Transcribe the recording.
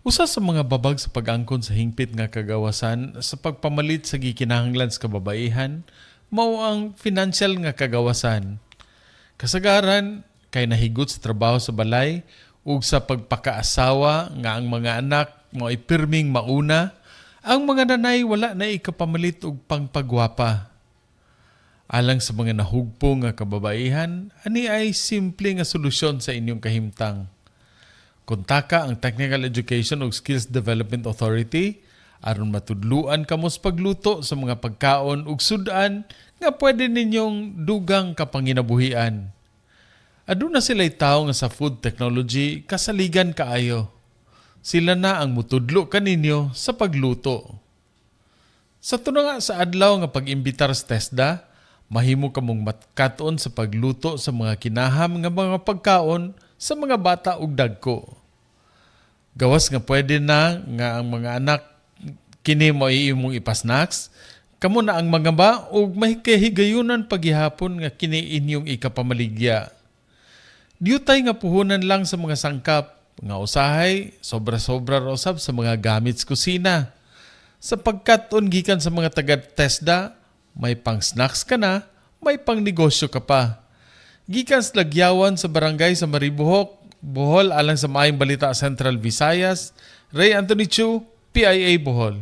Usa sa mga babag sa pag-angkon sa hingpit nga kagawasan sa pagpamalit sa gikinahanglan sa kababaihan mao ang financial nga kagawasan. Kasagaran kay nahigot sa trabaho sa balay ug sa pagpakaasawa nga ang mga anak mao pirming mauna, ang mga nanay wala na ikapamalit og pangpagwapa. Alang sa mga nahugpo nga kababaihan, ani ay simple nga solusyon sa inyong kahimtang. Kontaka ang Technical Education ug Skills Development Authority aron matudluan kamo sa pagluto sa mga pagkaon ug sudan nga pwede ninyong dugang kapanginabuhian. Aduna sila'y tawo nga sa food technology kasaligan kaayo. Sila na ang mutudlo kaninyo sa pagluto. Sa tunga sa adlaw nga pag-imbitar sa TESDA, mahimo kamong makat-on sa pagluto sa mga kinaham nga mga pagkaon sa mga bata ug dagko. Gawas nga pwede na nga ang mga anak kini mo imong ipasnacks, kamo na ang mga ba ug may kahigayunan paghihapon nga kini inyong ikapamaligya. Diutay nga puhunan lang sa mga sangkap nga usahay sobra-sobra ra usab sa mga gamit sa kusina. Sa pagkat-on gikan sa mga taga TESDA, may pang snacks ka na, may pang negosyo ka pa. Gikan sa Lagyawan sa barangay sa Maribojoc, Bohol, alang sa Maayong Balita Central Visayas, Ray Anthony Chu, PIA Bohol.